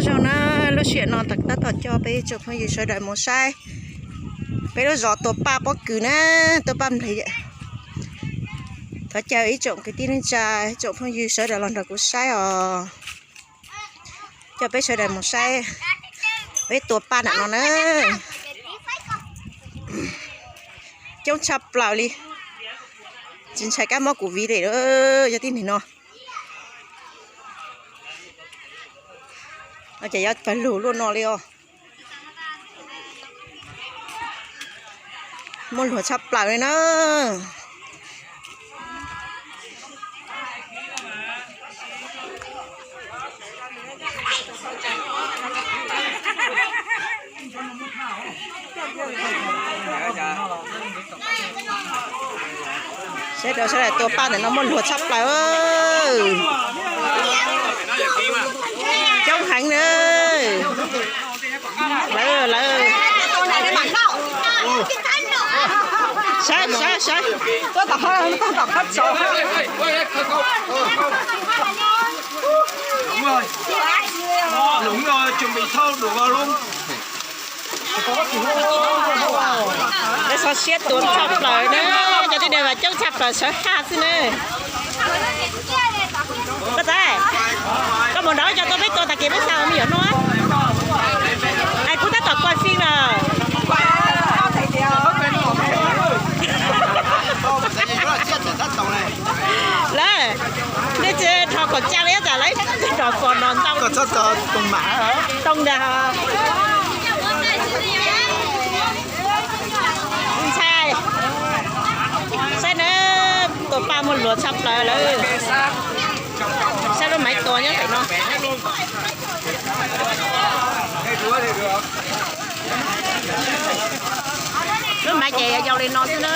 Rau na, lub sij hawm no tab tom coj peb ib tsoom phooj ywg sawv daws mus saib peb lub zos tua paj pob kws na, tua paj nplig. Thov caw ib tsoom kwv tij neej tsa, ib tsoom phooj ywg sawv daws los nrog kuv saib os. Coj peb sawv daws mus saib peb tua paj nram no na. Coob tshaj plaws li, tsis ntshai kab mob kuv viv li. Yog tib neeg no ces yuav pawg lug luaj no li os. Muaj luag tshaj plaws li na. Sawv daws, sawv daws tua paj ntawm no muaj luag tshaj plaws. Coob heev na. Lawv, lawv, sawv, sawv, sawv. Lawv xov siab tua tshaj plaws na, cov tib neeg mas coob tshaj plaws sawv haj xwb na. Koj txawm, koj mus nrog cov tuaj peb tua tag kis peb xav me nyuam no. Kuv tab tom kuaj fij na. Lawv, nej tsis rho khẩu trang li, tab sis lawv rho fos no ntau. Too ntag. Ntshai. Saib na, tua paj muaj luag tshaj plaws lawm. Saib lub maiv tuag nyob pem no. Lub maiv ces yau li no xwb na.